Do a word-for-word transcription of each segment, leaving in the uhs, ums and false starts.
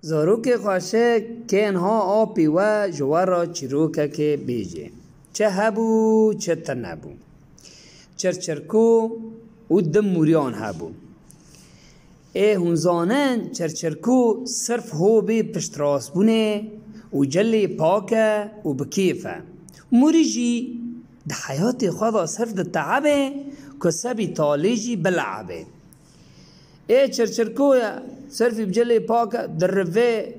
Zarokê xweşik kên ha apî we ji we re çîrokekê bêjê. Çi hebû, çi tune bû. Çirçirko û du mûriyan hebû. Ê hûn zanin, çirçirko sirf hobê piştrastbûnê û cilê pak e û bi kêf e. Mûrî jî di heyatê xwe de sirf diteebe ku sebî talê jî bileebe. Ê çirçirko ye, sirfî bi cilê pak e, dirivê,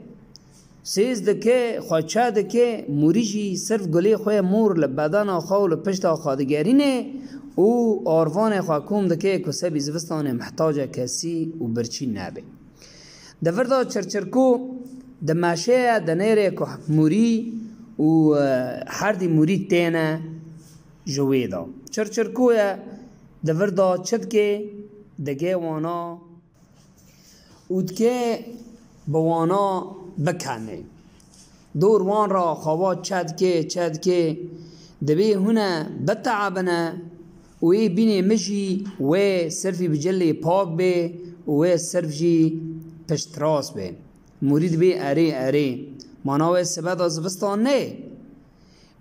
sêz dike, xwe çe dike, mûrî jî sirf gulê xwe mor li bedena xwe û li pişta xwe digerîne û arvanê xwe kom dike ku sebî zivistanê mihtaca kesî û birçî nebe. Di vir de çirçirko dimeşe ye, dinêre ku mûrî û, e, herdî mûrî têne ji wê de. Çirçirko ye, di vir de çi dike, dige wana û dike bi wana bikene. Dor wan re xwe va çe dike, çe dike, dibê hûn e biteebine û ê bînê min jî wê sirfî bi cilê pak bê û wê sirf jî piştrast bê. Mûrî dibê erê, erê. Mana wê sibe de zivistan nê.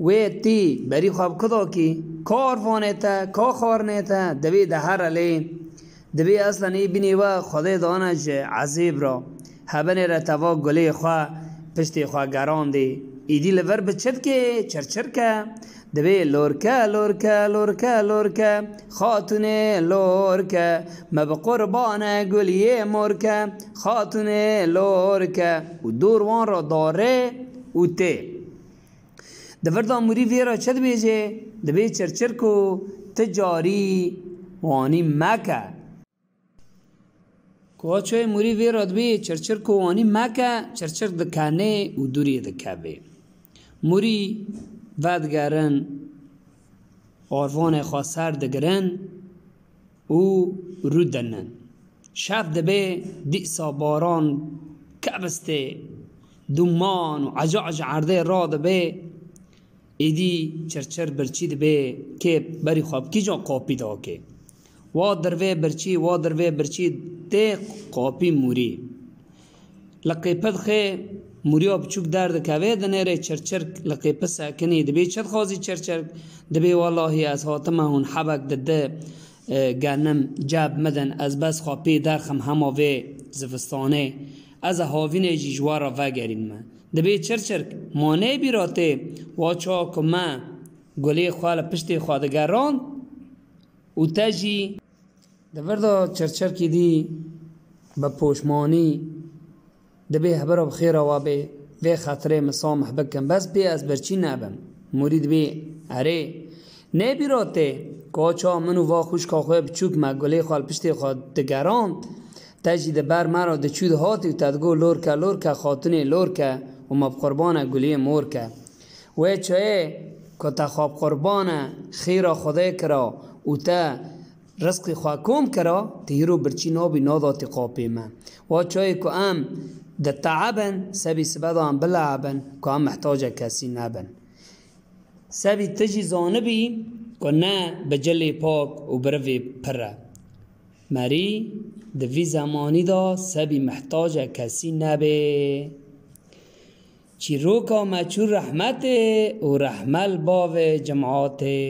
Wê tî berî xwe bi ku dakî, ka arvanê te, ka xwarinê te, divê de here lê. Divê eslen ê bînê we Xwedê dane ji ezêb re. Hebinê re teva gulê xwe piştê xwe gerandê. Îdî li vir bi çi dikê, çirçirke. Divê lorke, lorke, lorke, lorke, xatûnê lorke, me bi qurbane guliyê morke, xatûnê lorke. Û dor wan re dare û tê. Di vir de mûrî vê re çi dibêje? Dibê çirçirko ti carî wanî meke. Ku çayê mûrî vê re dibê çirçirko wanî meke, çirçirk dikenê û dûrî dikevê. Mûrî vedigerin, arvanê xwe ser digirin û rûdinin. Şev dibe, dîsa baran kebistê, duman û ecac erdê radibe. Êdî çirçir birçî dibe kê berî xwe bi kîjan qapî dake. Wa dirvê birçî, wa dirvê birçî tê qapî mûrî. Li qêpit xê mûriya biçûk derdikeve, dinêrê çirçirk li qêpit sekinî. Dibê çi dixwazî çirçirk? Dibê wellahî ez hatime hûn hebek di di, e, genim ceb midin, ez bes xwe pê derxim hema vê zivistanê. Ez ê havînê jî ji we re vegerînme. Dibê çirçirk, ma nê bîra tê, wa çawa ku me gulê xwe li piştê xwe digerand û te jî Di vir de çirçirkî dî bi poşmanî dibê hebira bi xêra we bê, vê xetirê min samih bikin, bes pê ez birçî nebim. Mûrî dibê, erê, nê bîra tê, ka ça min û va xwişka xwe biçûk me gulê xwe li piştê xwe digerand, te jî di ber me re diçû dihatî û te digot lorke, lorke, xatunê lorke û me bi qurbane guliyê morke. Wê çayê ku te xwe bi qurbane xêra Xwedê kira û te rizqî xwe kom kira, tu hîro birçî nabî, nadatî qapê me. Wa çayê ku em diteebin, sebî sibe de em bileebin, ku em mihtaca kesî nebin. Sebî tu jî zanibî ku ne bi cilê pak û bi rivê pir e. Merî di vî zemanî de sebî mihtaca kesî nebê. Çîroka me çû rehmetê û rehme li bavê cimatê.